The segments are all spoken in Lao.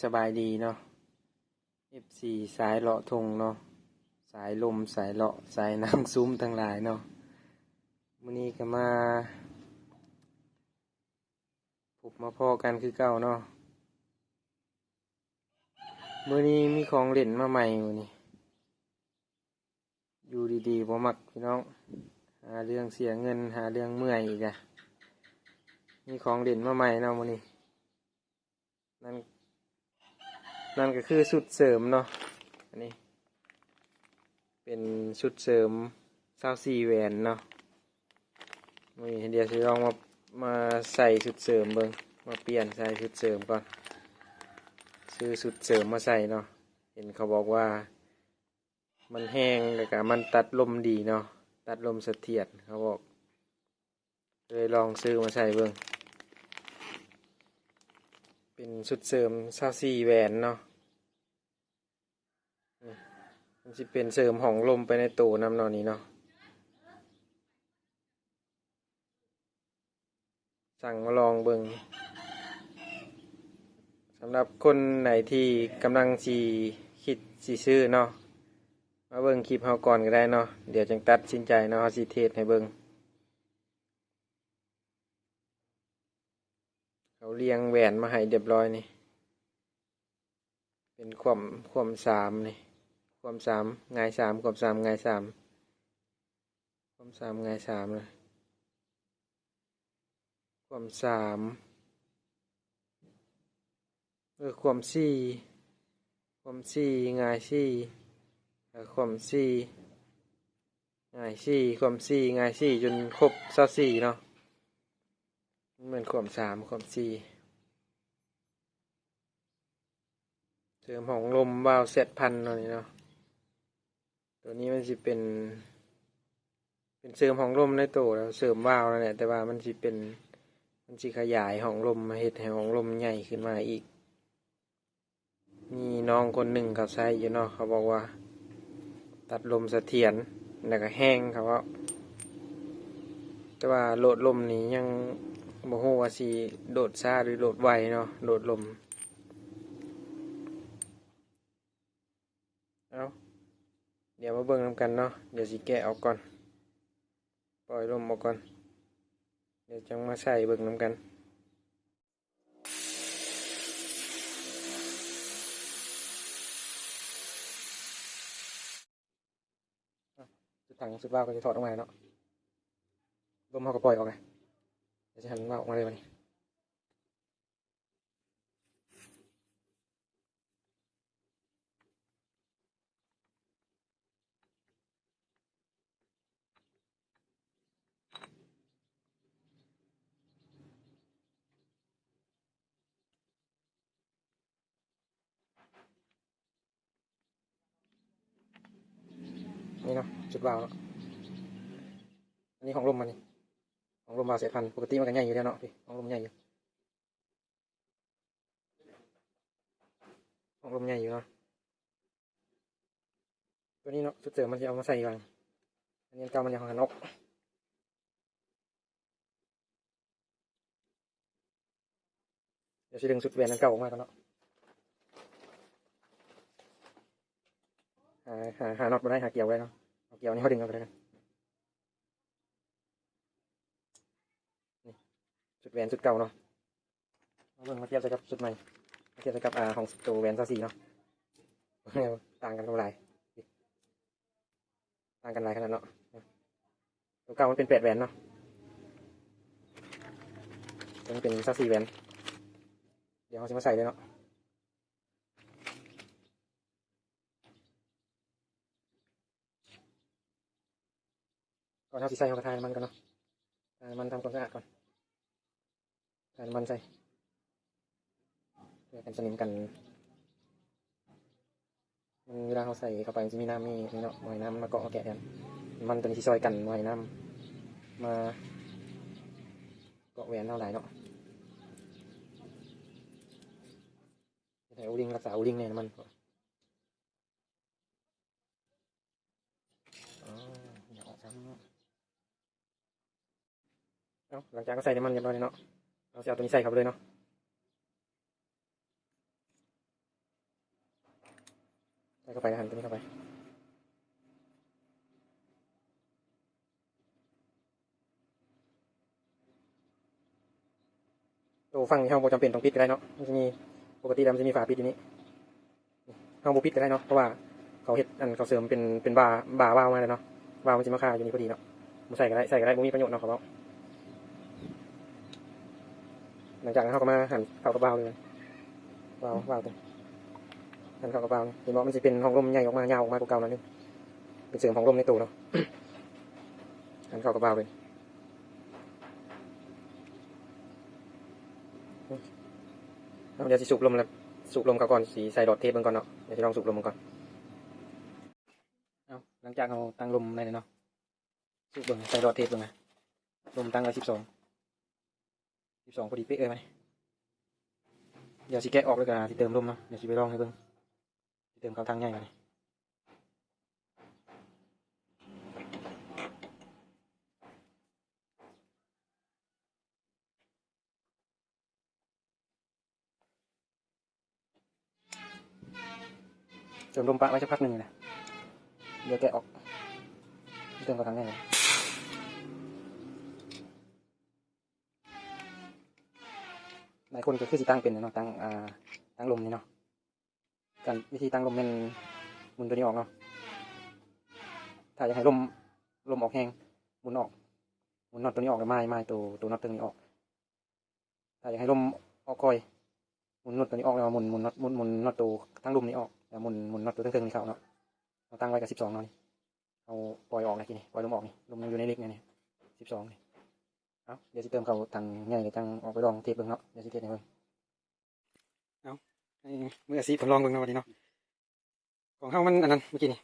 ສະບາຍດີເນາະ ເອັຟຊີ ສາຍເລາະທົ່ງເນາະ ສາຍລົມ ສາຍເລາະ ສາຍນັ່ງຊຸມທັງຫຼາຍເນາະ. ມື້ນີ້ກໍມາພົບມາພໍ້ກັນຄືເກົ່າເນາະ. ມື້ນີ້ມີຂອງຫຼິ້ນມາໃໝ່ມື້ນີ້. ຢູ່ດີໆບໍ່ມັກພີ່ນ້ອງ ຫາເລື່ອງເສຍເງິນ ຫາເລື່ອງເມື່ອຍອີກລະ. ມີຂອງຫຼິ້ນມາໃໝ່ເນາະມື້ນີ້. ນັ້ນ ນັ້ນກໍຄືຊຸດເສີມເນາະ. ອັນນີ້ເປັນຊຸດເສີມຊາວສີ່ແຫວນເນາະ. ມື້ນີ້ດຽວຊິລອງມາ ມາໃສ່ຊຸດເສີມເບິ່ງ ມາປ່ຽນໃສ່ຊຸດເສີມກ່ອນ. ຊື້ຊຸດເສີມມາໃສ່ເນາະ. ເຫັນເຂົາບອກວ່າ ມັນແຮງ ແລ້ວກະມັນຕັດລົມດີເນາະ ຕັດລົມສະຖຽນ ເຂົາບອກ. ເລີຍລອງຊື້ມາໃສ່ເບິ່ງ. ເປັນຊຸດເສີມຊາວສີ່ແຫວນເນາະ. ນີ້ ມັນຊິເປັນເສີມຫ້ອງລົມໄປໃນໂຕນຳເນາະນີ້ເນາະ. ສັ່ງມາລອງເບິ່ງ. ສຳລັບຄົນໃດທີ່ກຳລັງຊິຄິດຊິຊື້ເນາະ ມາເບິ່ງຄລິບເຮົາກ່ອນກໍໄດ້ເນາະ. ດຽວຈັ່ງຕັດສິນໃຈເນາະ ເຮົາຊິເທສໃຫ້ເບິ່ງ. ເຂົາລຽງແຫວນມາໃຫ້ຮຽບຮ້ອຍນີ້. ເປັນຂວ້ຳ ຂວ້ຳສາມນີ້ ຂວ້ຳສາມ ຫງາຍສາມ ຂວ້ຳສາມ ຫງາຍສາມ ຂວ້ຳສາມ ຫງາຍສາມນະ. ຂວ້ຳສາມ ເອີ ຂວ້ຳສີ່ ຂວ້ຳສີ່ ຫງາຍສີ່ ແລ້ວຂວ້ຳສີ່ ຫງາຍສີ່ ຂວ້ຳສີ່ ຫງາຍສີ່ ຈົນຄົບຊາວສີ່ເນາະ. ມັນແມ່ນຂວ້ຳສາມ ຂວ້ຳສີ່. ເສີມຫ້ອງລົມວາວແຊດພັນເນາະນີ້ເນາະ. ໂຕນີ້ມັນຊິເປັນ ເປັນເສີມຫ້ອງລົມໃນໂຕ ແລ້ວເສີມວາວນັ້ນແຫຼະ ແຕ່ວ່າມັນຊິເປັນ ມັນຊິຂະຫຍາຍຫ້ອງລົມ ເຮັດໃຫ້ຫ້ອງລົມໃຫຍ່ຂຶ້ນມາອີກ. ມີນ້ອງຄົນໜຶ່ງເຂົາໃຊ້ຢູ່ເນາະ ເຂົາບອກວ່າຕັດລົມສະຖຽນ ແລ້ວກໍແຮງ ເຂົາເວົ້າ. ແຕ່ວ່າໂຫຼດລົມນີ້ຍັງບໍ່ຮູ້ວ່າຊິໂດດຊ້າ ຫຼື ໂດດໄວເນາະ ໂດດລົມ. ເອົາ ດຽວມາເບິ່ງນຳກັນເນາະ. ດຽວຊິແກະອອກກ່ອນ ປ່ອຍລົມອອກກ່ອນ ດຽວຈັ່ງມາໃສ່ເບິ່ງນຳກັນ. ຊຸດຖັງ ຊຸດວາວກໍຊິຖອດອອກມາເນາະ. ລົມເຮົາກໍປ່ອຍອອກນະ ດຽວຊິຫັນວາວອອກມາເລີຍບາດນີ້. ນີ້ເນາະ ຊຸດວາວເນາະ. ອັນນີ້ຫ້ອງລົມມັນນີ້ ຫ້ອງລົມວາວເສດພັນ ປົກກະຕິມັນກໍໃຫຍ່ຢູ່ແລ້ວເນາະ. ນີ້ ຫ້ອງລົມໃຫຍ່ຢູ່ ຫ້ອງລົມໃຫຍ່ຢູ່ເນາະ. ຕົວນີ້ເນາະ ຊຸດເສີມມັນຊິເອົາມາໃສ່ຢູ່ຫວ່າງ ອັນນີ້ອັນເກົ່າມັນຍັງບໍ່ທັນອອກ. ດຽວຊິດຶງຊຸດແຫວນອັນເກົ່າອອກມາກ່ອນເນາະ. ຫາ ຫາ ຫານັອດບໍ່ໄດ້ ຫາກຽວບໍ່ໄດ້ເນາະ. ເອົາກຽວນີ້ເຮົາດຶງເອົາກໍໄດ້ນະ. ນີ້ ຊຸດແຫວນຊຸດເກົ່າເນາະ. ມາເບິ່ງ ມາທຽບໃສ່ກັບຊຸດໃໝ່ ມາທຽບໃສ່ກັບ ອ່າ ຂອງໂຕແຫວນຊາວສີ່ເນາະ. ຕ່າງກັນບໍ່ຫຼາຍ ຕ່າງກັນຫຼາຍຂະໜາດເນາະ. ໂຕເກົ່າມັນເປັນແປດແຫວນເນາະ ຕົວນີ້ເປັນຊາວສີ່ແຫວນ. ດຽວເຮົາຊິມາໃສ່ເລີຍເນາະ. ກ່ອນເຮົາຊິໃສ່ ເຮົາກໍຖ່າຍນ້ຳມັນກ່ອນເນາະ. ຖ່າຍນ້ຳມັນ ທຳຄວາມສະອາດກ່ອນ ຖ່າຍນ້ຳມັນໃສ່ ເພື່ອກັນສະໜິມກັນ. ມັນ ເວລາເຮົາໃສ່ເຂົ້າໄປ ມັນຊິມີນ້ຳມີນີ້ເນາະ ບໍ່ໃຫ້ນ້ຳມາເກາະມາແກະກັນ. ນ້ຳມັນຕົວນີ້ຊິຊ່ອຍກັນບໍ່ໃຫ້ນ້ຳມາເກາະແຫວນເຮົາຫຼາຍເນາະ. ເຮັດໃຫ້ໂອລິງ ລັກສາໂອລິງແນ່ນ້ຳມັນ. ເອົາ ຫຼັງຈາກເຮົາໃສ່ນ້ຳມັນຮຽບຮ້ອຍແລ້ວເນາະ ເຮົາຊິເອົາຕົວນີ້ໃສ່ເຂົ້າໄປເລີຍເນາະ. ໃສ່ເຂົ້າໄປ ອາຫານຕົວນີ້ເຂົ້າໄປ. ໂຕຝັ່ງນີ້ເຮົາບໍ່ຈຳເປັນຕ້ອງປິດກໍໄດ້ເນາະ ມັນຊິມີ ປົກກະຕິແລ້ວມັນຊິມີຝາປິດຢູ່ນີ້ ເຮົາບໍ່ປິດກໍໄດ້ເນາະ ເພາະວ່າເຂົາເຮັດ ອັນ ເຂົາເສີມເປັນ ເປັນບາ ບາວາວມາແລ້ວເນາະ ວາວມັນຊິມາຄາຢູ່ນີ້ພໍດີເນາະ ບໍ່ໃສ່ກໍໄດ້ ໃສ່ກໍໄດ້ ບໍ່ມີປະໂຫຍດເນາະ ເຂົາເວົ້າ. ຫຼັງຈາກນັ້ນເຮົາກໍມາຫັນເຂົ້າກັບວາວເລີຍ ວາວ ວາວຕົວ ຫັນເຂົ້າກັບວາວນີ້ ເຫັນບໍ່ ມັນຊິເປັນຫ້ອງລົມໃຫຍ່ອອກມາ ຍາວອອກມາກວ່າເກົ່າໜ້ອຍໜຶ່ງ ເປັນເສີມຫ້ອງລົມໃນໂຕເນາະ ຫັນເຂົ້າກັບວາວເລີຍ. ເອົາ ດຽວຊິສູບລົມແລ້ວ ສູບລົມເຂົ້າກ່ອນ ຊິໃສ່ຫຼອດເທບເບິ່ງກ່ອນເນາະ ດຽວຊິລອງສູບລົມເບິ່ງກ່ອນ. ເອົາ ຫຼັງຈາກເຮົາຕັ້ງລົມໄດ້ແລ້ວເນາະ ສູບເບິ່ງ ໃສ່ຫຼອດເທບເບິ່ງນະ ລົມຕັ້ງໄວ້ສິບສອງ ສິບສອງພໍດີເປະເລີຍ ດຽວຊິແກະອອກແລ້ວກໍຊິເຕີມລົມເນາະ ດຽວຊິໄປລອງໃຫ້ເບິ່ງ ຊິເຕີມເຂົ້າຖັງໃຫຍ່ບາດນີ້. ເຕີມລົມປະໄວ້ສັກພັກໜຶ່ງນະ ດຽວແກະອອກ ເຕີມເຂົ້າຖັງໃຫຍ່. ຫຼາຍຄົນກໍຄືຊິຕັ້ງເປັນເນາະ ຕັ້ງ ອ່າ ຕັ້ງລົມນີ້ເນາະ. ການ ວິທີຕັ້ງລົມແມ່ນໝູນໂຕນີ້ອອກເນາະ ຖ້າຢາກໃຫ້ລົມ ລົມອອກແຮງ ໝູນອອກ ໝູນນັອດໂຕນີ້ອອກ ແລ້ວໝາຍ ໝາຍໂຕ ໂຕນັອດເທິງນີ້ອອກ. ຖ້າຢາກໃຫ້ລົມອອກຄ່ອຍ ໝູນນັອດໂຕນີ້ອອກ ແລ້ວໝູນ ໝູນນັອດ ໝູນ ໝູນນັອດໂຕທາງລຸ່ມນີ້ອອກ ແລ້ວໝູນ ໝູນນັອດໂຕເທິງໆນີ້ເຂົ້າເນາະ. ເຮົາຕັ້ງໄວ້ກໍສິບສອງເນາະນີ້ ເຮົາປ່ອຍອອກແລ້ວ ທີນີ້ປ່ອຍລົມອອກນີ້ ລົມຍັງຢູ່ໃນເຫຼັກນີ້ ສິບສອງນີ້. ເອົາ ດຽວຊິເຕີມເຂົ້າຖັງໃຫຍ່ ແລ້ວຈັ່ງອອກໄປລອງເທສເບິ່ງເນາະ ດຽວຊິເທສໃຫ້ເບິ່ງ. ເອົາ ໃຫ້ມືອາຊີບເພິ່ນລອງເບິ່ງເນາະ ບາດນີ້ເນາະ. ຂອງເຮົາມັນອັນນັ້ນ ເມື່ອກີ້ນີ້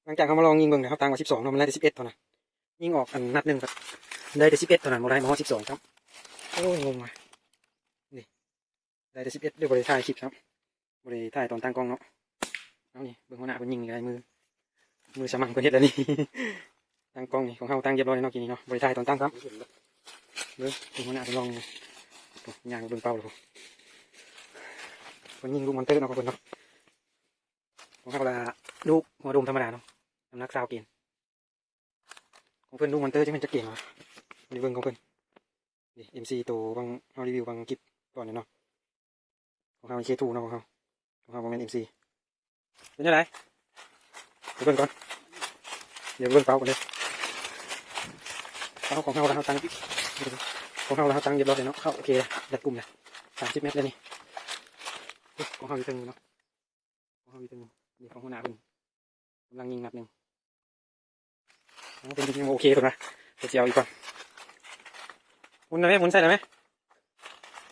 ຫຼັງຈາກເຮົາມາລອງຍິງເບິ່ງ ເຮົາຕັ້ງໄວ້ສິບສອງເນາະ ມັນໄດ້ແຕ່ສິບເອັດເທົ່ານັ້ນ ຍິງອອກອັນນັດໜຶ່ງ ໄດ້ແຕ່ສິບເອັດເທົ່ານັ້ນ ບໍ່ໄດ້ມາຮອດສິບສອງຊ້ຳ. ໂອ້ຍ ງົງວ່າ ນີ້ ໄດ້ແຕ່ສິບເອັດ ເດີ ບໍ່ໄດ້ຖ່າຍຄລິບຊ້ຳ ບໍ່ໄດ້ຖ່າຍຕອນຕັ້ງກ້ອງເນາະ. ເອົາ ນີ້ເບິ່ງຫົວໜ້າເພິ່ນຍິງນີ້ ໄດ້ມື ມືສະໝັ່ງເພິ່ນເຮັດແລ້ວນີ້ ຕັ້ງກ້ອງນີ້ ຂອງເຮົາຕັ້ງຮຽບຮ້ອຍແລ້ວເນາະ ກີ້ນີ້ເນາະ ບໍ່ໄດ້ຖ່າຍຕອນຕັ້ງຊ້ຳ. ເບິ່ງ ເບິ່ງຫົວໜ້າເພິ່ນລອງນີ້ ໂອ້ ຍ່າງເບິ່ງເປົ້າແລ້ວ ເພິ່ນຍິງລູກມອນເຕີເນາະ ຂອງເພິ່ນເນາະ. ຂອງເຮົາລະລູກຫົວໂດມທຳມະດາເນາະ ນ້ຳໜັກຊາວເກນ. ຂອງເພິ່ນລູກມອນເຕີຈັກແມ່ນຈັກເກນວະ ໄປເບິ່ງຂອງເພິ່ນ. ນີ້ ເອັມສີ່ ໂຕບາງ ເຮົາຣີວິວບາງຄລິບກ່ອນແລ້ວເນາະ. ຂອງເຮົາ ເຄທູ ເນາະ ຂອງເຮົາ ຂອງເຮົາບໍ່ແມ່ນ ເອັມສີ່. ເປັນຈັ່ງໃດ ໄປເບິ່ງກ່ອນ ດຽວໄປເບິ່ງເປົ້າກ່ອນເດີ. ເປົ້າຂອງເຮົາລະ ເຮົາຕັ້ງ ຂອງເຮົາລະ ເຮົາຕັ້ງຮຽບຮ້ອຍແລ້ວເນາະ ເຂົ້າໂອເຄ ໄດ້ກຸ່ມແລ້ວ ສາມສິບແມັດແລ້ວນີ້. ຂອງເຮົາຢູ່ເທິງເນາະ ຂອງເຮົາຢູ່ເທິງ ນີ້ຂອງຫົວໜ້າເພິ່ນ ກຳລັງຍິງນັດໜຶ່ງ. ໂອ້ ເປັນ ຍັງບໍ່ໂອເຄເພິ່ນວ່າ ເພິ່ນຊິເອົາອີກກ່ອນ. ໝູນໄດ້ໄໝ? ໝູນໃສ່ໄດ້ໄໝ?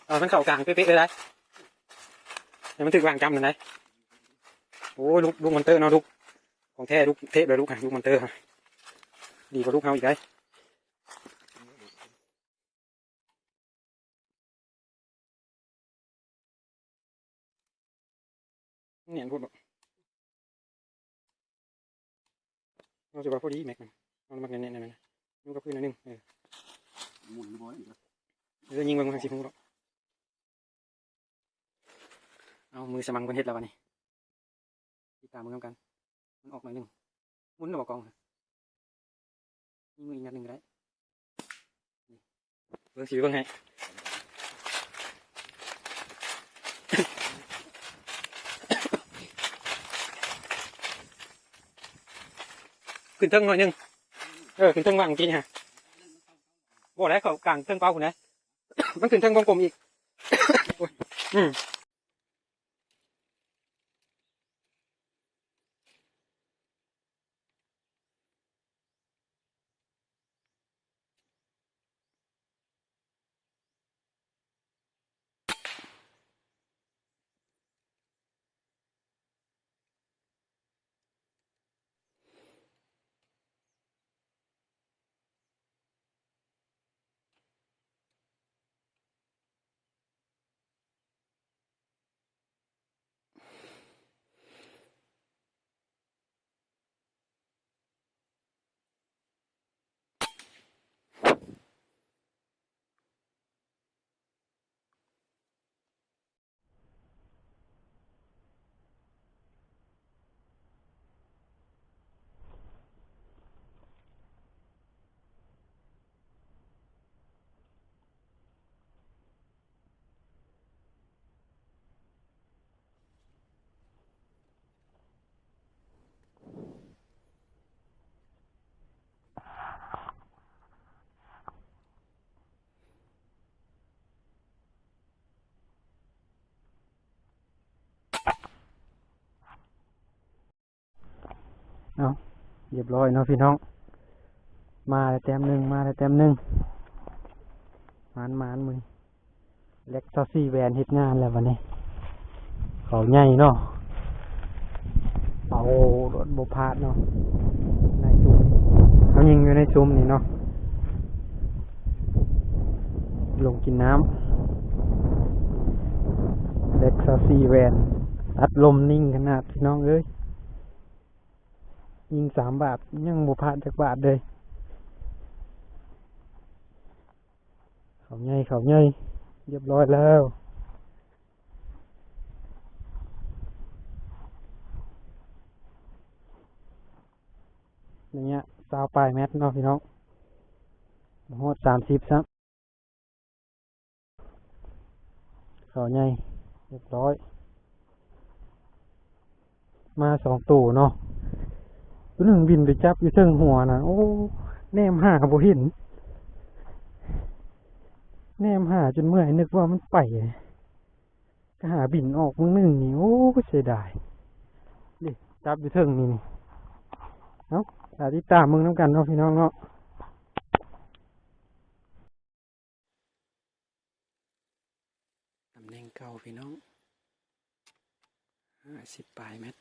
ເອົາໃຫ້ມັນເຂົ້າກາງເປະໆເລີຍໄດ໋ ໃຫ້ມັນຖືກວາງຈ້ຳນັ້ນໄດ໋. ໂອ້ຍ ລູກ ລູກມອນເຕີເນາະ ລູກຂອງແທ້ ລູກເທບເລີຍ ລູກ ລູກມອນເຕີ ດີກວ່າລູກເຮົາອີກໄດ໋. ແໜ້ນໂພດບໍ? ເຮົາຊິວ່າພໍດີແມັກມັນ ເຮົາມັກແໜ້ນໆ ແໜ້ນໆ ຢູ່ກັບພື້ນໜ້ອຍໜຶ່ງ. ເອີ ໝູນຢູ່ບໍ່ນີ້? ເອີ ຍິງເບິ່ງ ມັນຊິຮູ້ດອກ. ເອົາ ມືສະໝັ່ງເພິ່ນເຮັດແລ້ວບາດນີ້ ຕິດຕາມເບິ່ງນຳກັນ. ມັນອອກໜ້ອຍໜຶ່ງ ໝູນແລ້ວບໍ່ກ້ອງ? ຍິງມືອີກນັດໜຶ່ງກໍໄດ້. ເບິ່ງ ຊິເບິ່ງໃຫ້ ຂຶ້ນເທິງໜ້ອຍໜຶ່ງ. ເອີ ຂຶ້ນເທິງຫວ່າງກີ້ນີ້ຮະ. ບໍ່ແລ້ວ ເຂົ້າກາງເທິງເປົ້າພຸ້ນນະ ມັນຂຶ້ນເທິງວົງກົມອີກ. ໂອ້ຍ ອືມ. ເອົາ ຮຽບຮ້ອຍເນາະພີ່ນ້ອງ ມາແລ້ວແຕ້ມໜຶ່ງ ມາແລ້ວແຕ້ມໜຶ່ງ ໝານໆ ມື້ນີ້ ແລັກຊາວສີ່ແວນເຮັດງານແລ້ວບັດນີ້ ເຂົາໃຫຍ່ເນາະ ເອົາ ລົດບໍ່ພາດເນາະ ໃນຊຸມ ເຮົາຍິງຢູ່ໃນຊຸມນີ້ເນາະ ລົງກິນນ້ຳ ແລັກຊາວສີ່ແວນ ອັດລົມນິ່ງຂະໜາດ ພີ່ນ້ອງເອີຍ. ຍິງສາມບາດ ຍັງບໍ່ພາດຈັກບາດເລີຍ ເຂົາໃຫຍ່ ເຂົາໃຫຍ່ ຮຽບຮ້ອຍແລ້ວ ໄລຍະຊາວປາຍແມັດເນາະພີ່ນ້ອງ ບໍ່ຮອດສາມສິບຊ້ຳ. ເຂົາໃຫຍ່ ຮຽບຮ້ອຍ ມາສອງໂຕເນາະ ໂຕໜຶ່ງບິນໄປຈັບຢູ່ເທິງຫົວນະ ໂອ້ ແນມຫາບໍ່ເຫັນ ແນມຫາຈົນເມື່ອຍ ນຶກວ່າມັນໄປ ກະຫາບິນອອກມື້ໜຶ່ງນີ້ ໂອ້ ເສຍດາຍ ເດ້ ຈັບຢູ່ເທິງນີ້ນີ້ ເອົ້າ ຖ້າຕິດຕາມເບິ່ງນຳກັນເນາະ ພີ່ນ້ອງເນາະ. ຕຳແໜ່ງເກົ່າພີ່ນ້ອງ ຫ້າສິບປາຍແມັດ.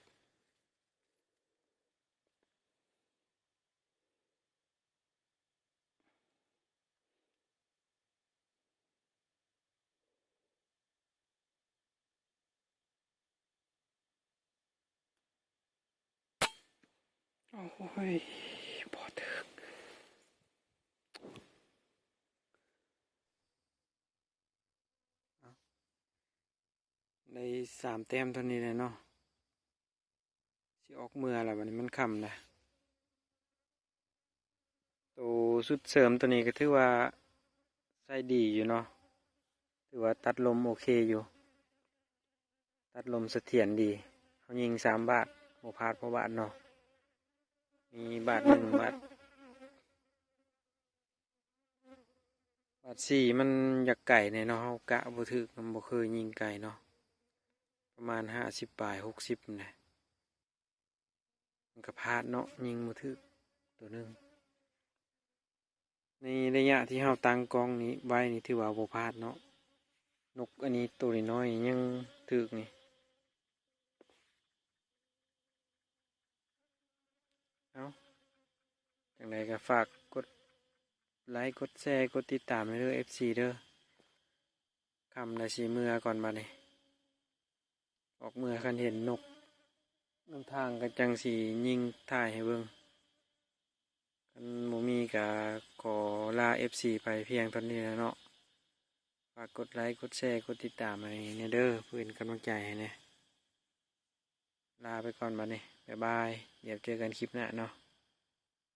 ໂອ້ຍ ບໍ່ຖືກ ໄດ້ສາມແຕ້ມເທົ່ານີ້ແຫຼະເນາະ ຊິອອກເມືອແລ້ວ ບັດນີ້ມັນຄ່ຳແລ້ວ. ໂຕຊຸດເສີມໂຕນີ້ກໍຖືວ່າໃຊ້ດີຢູ່ເນາະ ຖືວ່າຕັດລົມໂອເຄຢູ່ ຕັດລົມສະຖຽນດີ ເຮົາຍິງສາມບາດ ບໍ່ພາດພາະບາດເນາະ ມີບາດໜຶ່ງ ບາດ ບາດສີ່ມັນຢາກໄກແດ່ເນາະ ເຮົາກະບໍ່ຖືກ ມັນບໍ່ເຄີຍຍິງໄກເນາະ ປະມານຫ້າສິບປາຍ ຫົກສິບນີ້ແຫຼະ. ມັນກະພາດເນາະ ຍິງບໍ່ຖືກໂຕໜຶ່ງ ໃນໄລຍະທີ່ເຮົາຕັ້ງກ້ອງນີ້ໄວ້ນີ້ ຖືວ່າບໍ່ພາດເນາະ ນົກອັນນີ້ໂຕນ້ອຍໆ ຍັງຖືກນີ້. ເອົ້າ ຈັ່ງໃດກໍຝາກກົດໄລ ກົດແຊ ກົດຕິດຕາມໃຫ້ເດີ ເອັຟຊີ ເດີ ຄ່ຳແລ້ວຊິເມືອກ່ອນບັດນີ້ ອອກເມືອ ຄັນເຫັນນົກນຳທາງກໍຈັ່ງຊິຍິງຖ່າຍໃຫ້ເບິ່ງ ຄັນບໍ່ມີກໍຂໍລາ ເອັຟຊີ ໄປພຽງເທົ່ານີ້ແຫຼະເນາະ ຝາກກົດໄລ ກົດແຊ ກົດຕິດຕາມໃຫ້ແດ່ເດີ ເພື່ອເປັນກຳລັງໃຈໃຫ້ແດ່ ລາໄປກ່ອນບັດນີ້ ບາຍບາຍ ດຽວເຈີກັນຄລິບໜ້າເນາະ.